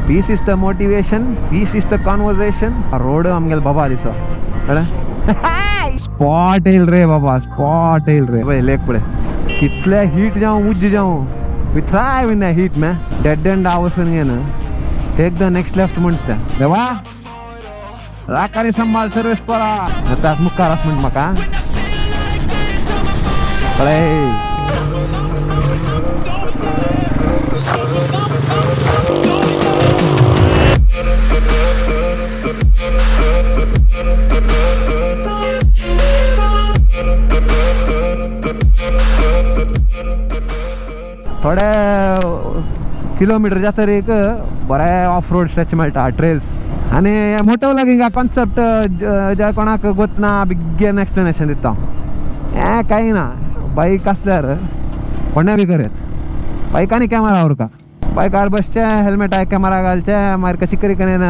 Peace is the motivation, peace is the conversation. Road आमगेले बाबा दिसो कळ्ळें. स्पॉट येयल रे बाबा, स्पॉट येयल रे. पळय लेक पळय कितले हीट जावं उज्ज जावं, we thrive in the heat man. Dead end वचून घेन टेक the next left म्हणटा देवा. राखारी सांबाळ सर्वीस परा आतां मुखार आस म्हण म्हाका पळय. थोडे किलोमिटर जाता एक बरें ऑफ रोड स्ट्रेच मेळटा, ट्रेल्स. आनी मोटो व्लॉगिंगा कॉन्सेप्ट ज्या कोणाक गोतना बिग्गेन एक्सप्लेनेशन दिता हांव. हें कांय ना, बायक आसल्यार कोणें बी करयत, बायकांनी कॅमेरा व्हरका, बायकार बसचें, हेल्मेटाक कॅमेरा घालचें, मागीर कशी करी करून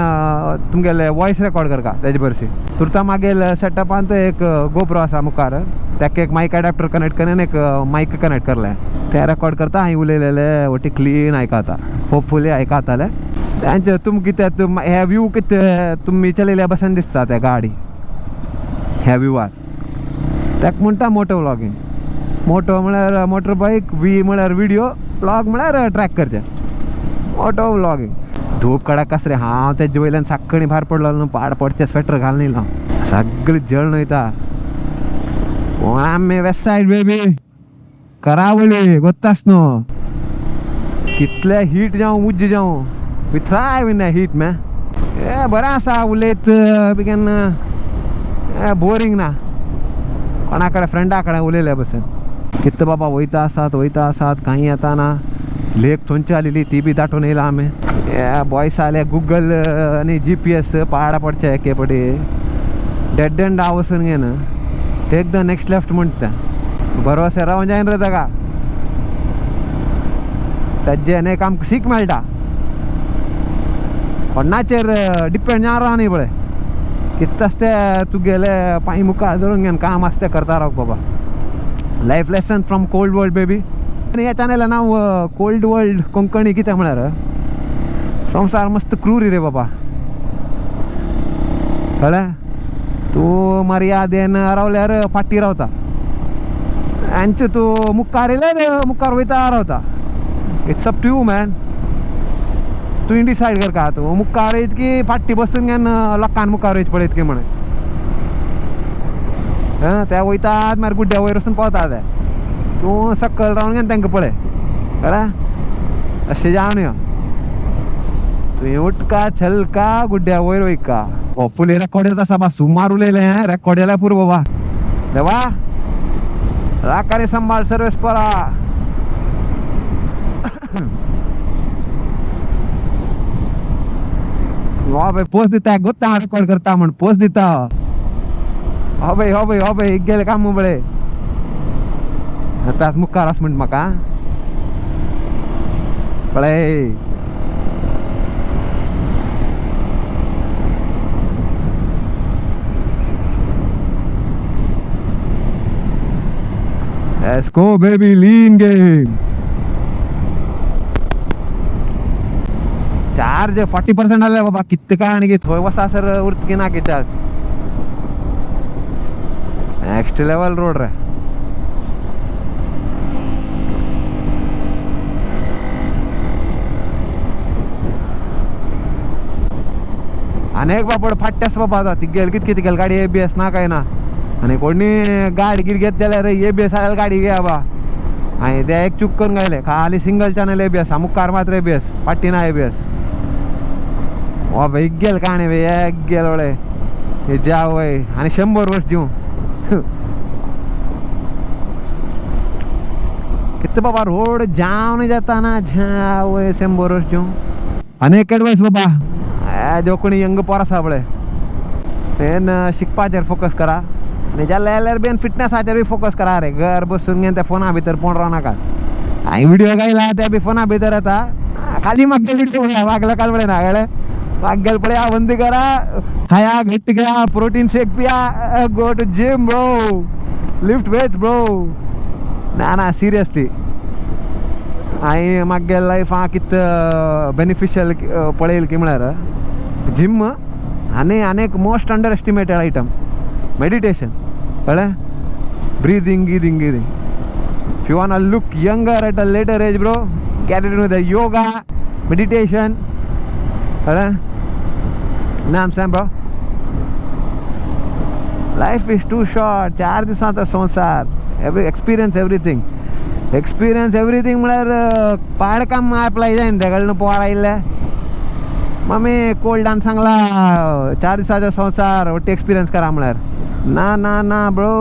तुमगेले वॉयस रेकॉर्ड करका तेजे बरसी. तुर्ता मागीर सेटअपांत एक गोप्रो आसा मुखार, ताका एक मायक एडाप्टर कनेक्ट करून एक मायक कनेक्ट करलें, ते रेकॉर्ड करता. हांवें उलयलेले वटी क्लीन आयकता, होपफुली आयकताले. तांचे तुम कितें तुम हे व्यू कितें तुमी चलयल्या भशेन दिसता त्या गाडी ह्या व्यूवार. ताका म्हणटा मोटो व्लॉगिंग. मोटो म्हळ्यार मोटर बायक, वी म्हळ्यार विडियो, व्लॉग म्हळ्यार ट्रॅक करचें, मोटो व्लॉगिंग. धूप कडक आस रे. हांव तेजे वयल्यान साकणी भायर पडलो न्हू, पाड पडचें स्वेटर घालून येयलो, सगळें जळण वयता. पूण आमी वेस्ट सायड बेबी, करावळी गोत्तास न्हू, कितले हीट जावं उज्ज जावं, we thrive in the heat man. ए बरें आसा उलयत बिगेन, बोरींग ना, कोणा कडेन फ्रेंडा कडेन उलयले भशेन. कितें बाबा वयता आसात वयता आसात, कांय येता ना. लेक थंयची आसलेली ती बी दाटून येयला आमी. हे बॉयस आले गुगल आनी GPS पाड पडचे एके पटी डेड एंड वचून घेन टेक the next left म्हणटा. बरोबर रावन जायन रे ताका, तेजे आनी एक आमकां सीख मेळटा. कोणाचेर डिपेंड ना राव न्ही पळय, कितें आसता तुगेले पांय मुखार धरून घेवन काम आसता तें करता राव बाबा. Life lesson from cold world baby. आनी ह्या चॅनला नांव कोल्ड वर्ल्ड कोंकणी कितें म्हळ्यार संवसार मस्त क्रुरी रे बाबा, कळ्ळें. तूं मर्यादेन रावल्यार फाटीं रावता, आनी तूं मुखार येयल्यार मुखार वयता रावता. It's up to you man, तुवें डिसायड करका तूं मुखार वयत की फाटी बसून घेवन लोकान मुखार वयत पळयत की म्हण. ते वयतात मागीर गुड्ड्या वयर वचून पावता ते, तूं सकयल रावन घेवन तांकां पळय, कळ्ळें. अशें जावन यो, तुवें उठका चलका गुड्ड्या वयर वयका. होपफुली रेकॉर्ड येत आसा बा, सुमार उलयलें हें रेकॉर्ड जाल्यार पुरो बाबा. देवा राखारी सांबाळ सर्वेस परा. हो बाय पोस्ट दिता गोत्ता हांव रेकॉर्ड करता म्हण पोस्ट दिता. हो बाय हो बाय हो बाय एक गेले काम पळय आतां मुखार आस म्हण म्हाका पळय. Let's go baby, lean game. Charge 40% आले बाबा, कितें काय आनी थंय वसा सर उरत की ना की चार्ज. नेक्स्ट लेवल रोड रे. अनेक बापड फाट्यास बाबा आतां तिगेल कित कितें गाडी ABS ना काय ना, आनी कोणी गाडी गिड घेत जाल्यार ABS आल्यार गाडी घे बाबा. आनी ते एक चूक करून घायले, खाली सिंगल चॅनल ABS, मुखार मात्र ABS, फाटी ना ABS. बाबा एक काणी बे, एक गेल वळे हे ज्या वय आनी 100 वर्ष जीव. कितें बाबा रोड जाम जाता ना, ज्या वय 100 वर्ष जीव. आनी एक एडवायस बाबा, जो कोणी यंग पोर आसा पळय तेन शिकपाचेर फोकस करा, आनी जाल्यार जाल्यार बेन फिटनेसाचेर बी फोकस करा रे. घर बसून घेवन त्या फोना भितर पोण राव नाका. हांवें विडियो गायला ते बी फोना भितर येता, खाली मागीर विडियो वागले काल पळय ना, कळ्ळें. वागेल पळया बंद करा, खाया घट्ट घ्या, प्रोटीन शेक पिया, go to gym bro, lift weights bro. ना ना सिरियसली हांवें म्हागे लायफा कित बेनिफिशियल पळयल की म्हळ्यार जिम आनी आनी एक most under estimated item meditation. कळ्ळें? Breathing गिदींग गिदींग. If you want look younger at a later age bro, get it the yoga meditation. कळ्ळें ना? आम bro, life is too short. 4 दिसांचो संवसार. Every experience everything, experience everything म्हळ्यार पाड काम apply जायना तें. कळ्ळें न्हू? पोर आयिल्लें मम्मी कोल्डान सांगला 4 दिसाचो संवसार वट्टी एक्सपिरियन्स करा म्हळ्यार ना ना ना ब्रो.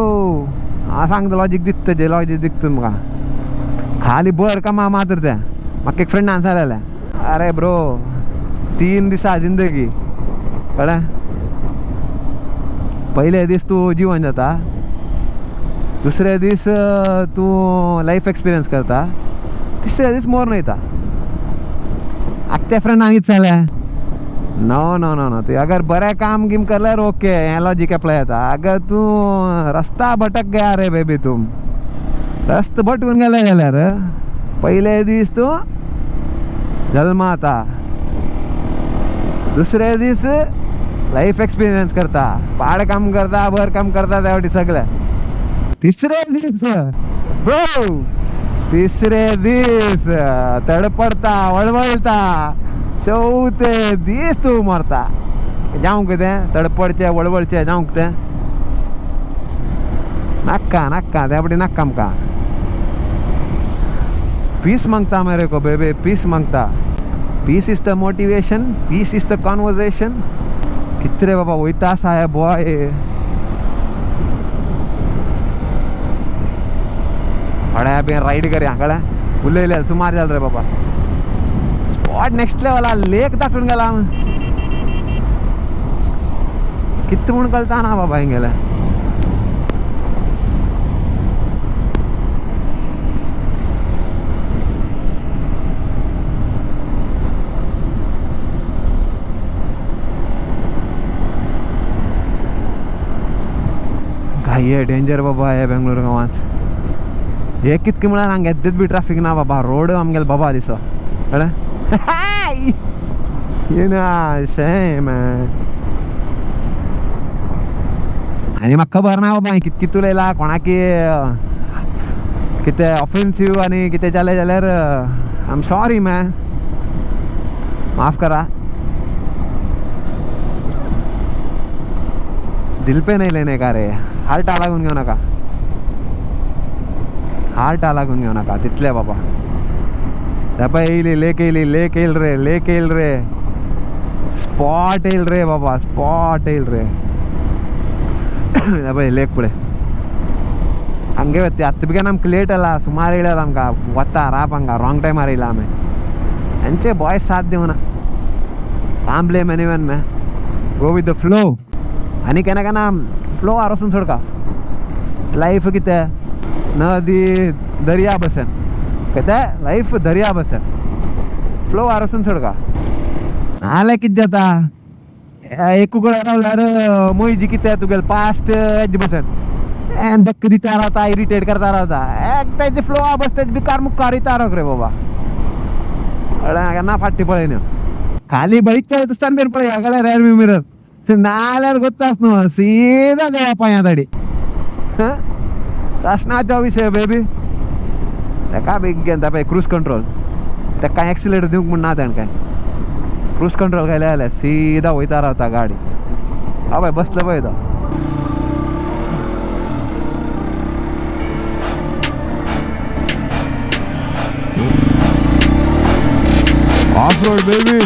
हांव सांगता लॉजीक दिता तेजें लॉजीक दिता तुमकां. खाली बर कामा मात्र तें. म्हाका एक फ्रेंडान सांगलेलें, अरे ब्रो 3 दिसा जिंदगी. कळ्ळें? पयले दीस तूं जिवन जाता, दुसरे दीस तूं लायफ एक्सपिरियन्स करता, तिसरे दीस मोर वयता. आतां त्या फ्रेंडान कितें जालें? नो नो नो नो, तूं अगर बरें काम गिम करल्यार ओके, हें लॉजीक एप्लाय जाता. अगर तूं रस्ता भटक गया रे बेबी, तूं रस्तो भटकून गेले जाल्यार पयले दीस तूं जल्माता, दुसरे दीस लायफ एक्सपिरियन्स करता, पाड काम करता, बर काम करता त्या वाटी सगळें. तिसरे दीस ब्रो, तिसरे दीस तडपडता वळवळता, चवथे दीस तूं मरता. जावंक तें तडपडचें वळवळचें जावंक तें नाक्का नाक्का त्या पटी नाक्का आमकां. पीस मागता मेरे को बेबे, पीस मागता. Peace is the motivation, peace is the conversation. कितरे बाबा वयता आसा हे बॉय. थोड्या बी रायड करया. कळ्ळें? उलयले सुमार जालें रे बाबा. Spot next level. लेक दाटून गेला कित म्हूण कळता ना बाबा हिंगेलें. काय डेंजर बाबा हे बेंगलोर गांवांत. हे कितके म्हळ्यार हांगा येद्देच बी ट्राफीक ना बाबा. रोड आमगेलो बाबा दिसो. कळ्ळें? ना शेम. आनी म्हाका खबर ना बाबा कित कित उलयला कोणाकी कितें ऑफेन्सीव आनी कितें जालें जाल्यार I am sorry man, माफ करा. दिल पे नाही लेने का रे. हार्टा लागून घेऊ नका, हार्टा लागून घेऊ नका तितले बाबा. त्या येयली लेक, येयली लेक, येयल रे लेक, येयल रे स्पॉट येयल रे बाबा, स्पॉट येयल रे. पळय लेक पळय हांगे वता. आतां बिगेन आमकां लेट जाला, सुमार येयल्यार आमकां वता राप हांगा रॉंग टायमार येयला आमी. हेंचे बॉयज साथ दिवना. काम blame anyone man, go with the flow. आनी केन्ना केन्ना फ्लोआर वचून सोडका. लायफ कितें नदी दर्या बसन कितें लायफ दर्या बसन, फ्लोआर वचून सोडका. नाल्यार कितें जाता एक कडेन रावल्यार मोयजी कितें तुगेलें पास्ट हेजे बसन धक्क दिता रावता, इरिटेट करता रावता. एक तेजे फ्लोआ बस तेजे बिकार मुखार येता राव रे बाबा. कळ्ळें? केन्ना फाटी पळय न्हू खाली बळीच चलता आसतना पळय कळ्ळें रेअर व्यू मिरर नाल्यार गोत्ताच न्हू सीधा देवा पांया तडी. प्रश्नाचो विशय बेबी. तेका बेगीन पळय क्रूज कंट्रोल, तेका एक्सिलेटर दिवंक म्हूण ना तेणें काय. क्रूज कंट्रोल घायले जाल्यार सीधा वयता रावता गाडी. हय बसलो पळय तो. Off road baby.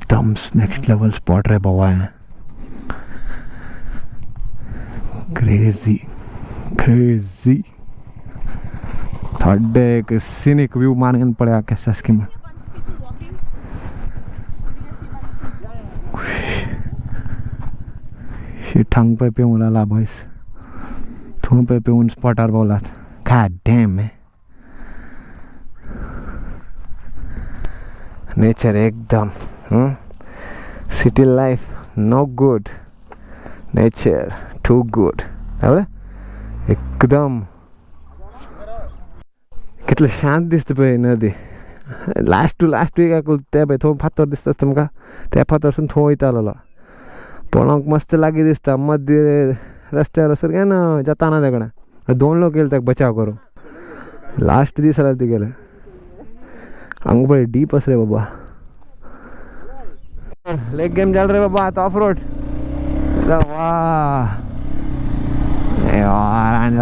एकदम नेक्स्ट लेवल स्पॉट रे बाबा है. क्रेजी क्रेजी थोडे एक सिनिक व्यू मानगन पड़ेगा कैसा स्कीम. ठांग पे पेऊन आला बॉयस, थंय pay पेऊन स्पॉटार पावलात. God damn man, nature एकदम. City life no good, nature too good. एकदम कितलें शांत दिसता पळय नदी. लास्ट टू लास्ट वीक ते पळय थंय फातर दिसता तुमकां, त्या फातरसून थंय वयतालो पळोवंक मस्त लागीं दिसता. मदीं रस्त्यार वचून घेन जाताना तेकडे दोन लोक येयले ताका बचाव करूं. लास्ट दीस जाल्यार तिगेले हांगा पळय डीप आस रे बाबा. लेग गेम जाल रे बाबा आतां ऑफ रोड. वा रान.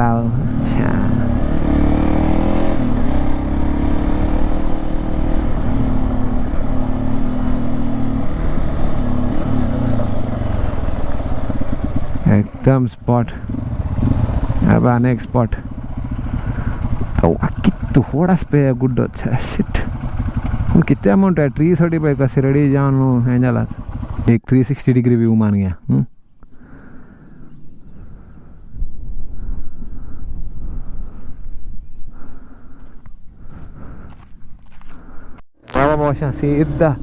एकदम स्पॉट. अनेक स्पॉट. कितू व्हड आसा पळय गुड्डो. शिट, पूण कितें अमाउंट आहे ट्री सडी पळय कशें रेडी जावन हें जालात. एक 360 डिग्री व्यू मान गया. बाबा अशें सीधा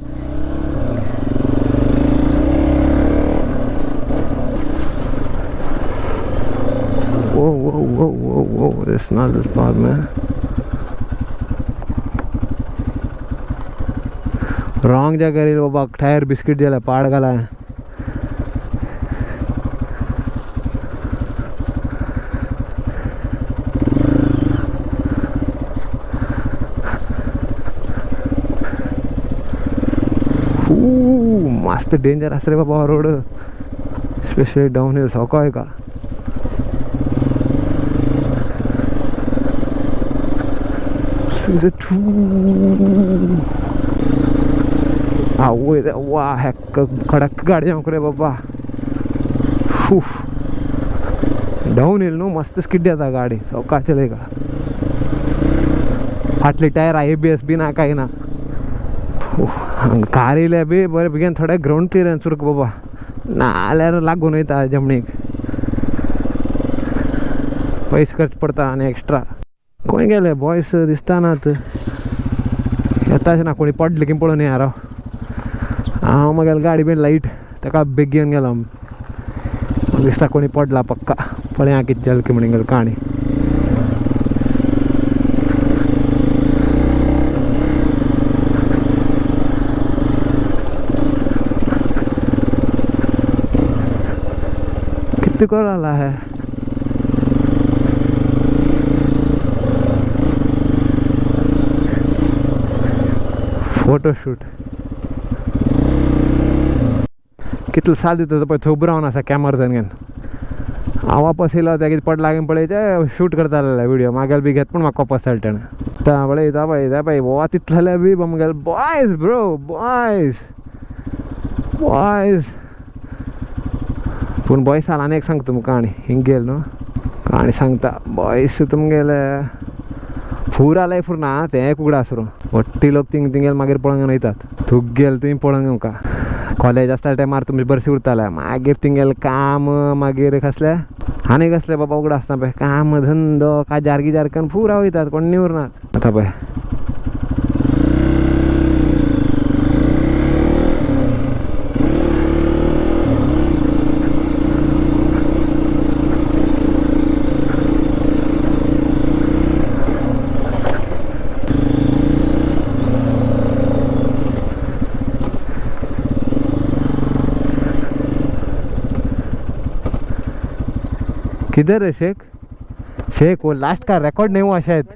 Whoa, whoa, whoa, whoa, whoa, that's not the spot, man. Wrong जगह रे बाबा. टायर बिस्किट जाला पाड घाला. मस्त डेंजर आसा रे बाबा रोड, स्पेशली डाऊन हिल सोको का. वा हॅक खडक गाडी जावंक रे बाबा. डाऊन हिल न्हू मस्त स्किड येता गाडी सवका चलेगा. फाटली टायर ABS बी ना काय ना. कार येयल्या बी बरें बेगीन थोडे ग्रावंड क्लियरन्स उरक बाबा, नाल्यार लागून वयता जमनीक, पयशे खर्च पडता आनी एक्स्ट्रा. खंय गेले बॉयस दिसता नात, येताशें ना. कोणी पडले की पळोवन यार. हांव म्हागेली गाडी बी लायट ताका बेगीन गेलो. म्हाका दिसता कोणी पडला पक्का. पळया कितें जालें की म्हणून काणी. कितने को आला है. फोटोशूट कितलो साथ दिता पळय थंय उबो रावन आसा कॅमरा घेवन. हांव वापस येयलो त्या कितें पडला लागीं पळय ते शूट करताले व्हिडिओ मागेल बी घेत, पूण म्हाका वापस जालें तेणें. आतां पळयता पळयता पळय वा तितले बी म्हगेले बॉयज ब्रो बॉयज बॉयज. पूण बॉयसान आनी एक सांगता तुमकां काणी. हिंग गेल न्हू काणी सांगता. बॉयस तुमगेले पुरा लायफ ना तें एक उगडास रू. व्हडटी लोक थिंग थिंगेल मागीर पळोवंक वयतात. तुगेल तुवें पळोवंक तुमकां कॉलेज आसता टायमार तुमी बरें उरताले. मागीर थिंगेल काम मागीर कसले आनी कसले बाबा उगडास आसना पळय. काम धंदो काजार गिजार करून पुरा वयतात, कोण न्ही उरनात. आतां पळय किधर है शेख? शेख वो लास्ट का रिकॉर्ड नहीं हुआ शायद.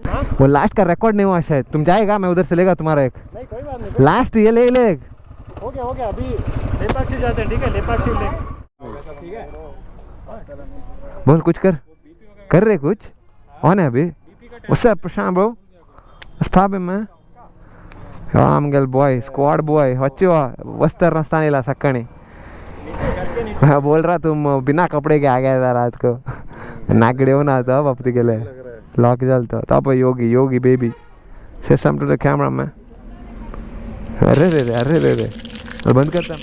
वो लास्ट का रिकॉर्ड नहीं हुआ शायद. तुम जाएगा, मैं उधर से लेगा तुम्हारा एक. नहीं कोई बात नहीं. लास्ट ये ले ले एक. हो गया अभी लेपाक्षी जाते हैं. ठीक है लेपाक्षी ले. ठीक है बोल कुछ कर कर रहे कुछ ऑन है अभी. What's up Prashant bro? What's poppin' man? हो आमगेलो बॉय, स्क्वॉड बॉय. वच्ची वस्तर नासतना येयला सकाळी. मैं बोल रहा, तुम बिना कपड़े के आ गया था रात को. नागडे येऊन आता बाप गेले लॉक झालं. तो पळय योगी, योगी baby. Say something to the camera man. अरे रे रे, अरे रे रे, बंद करता.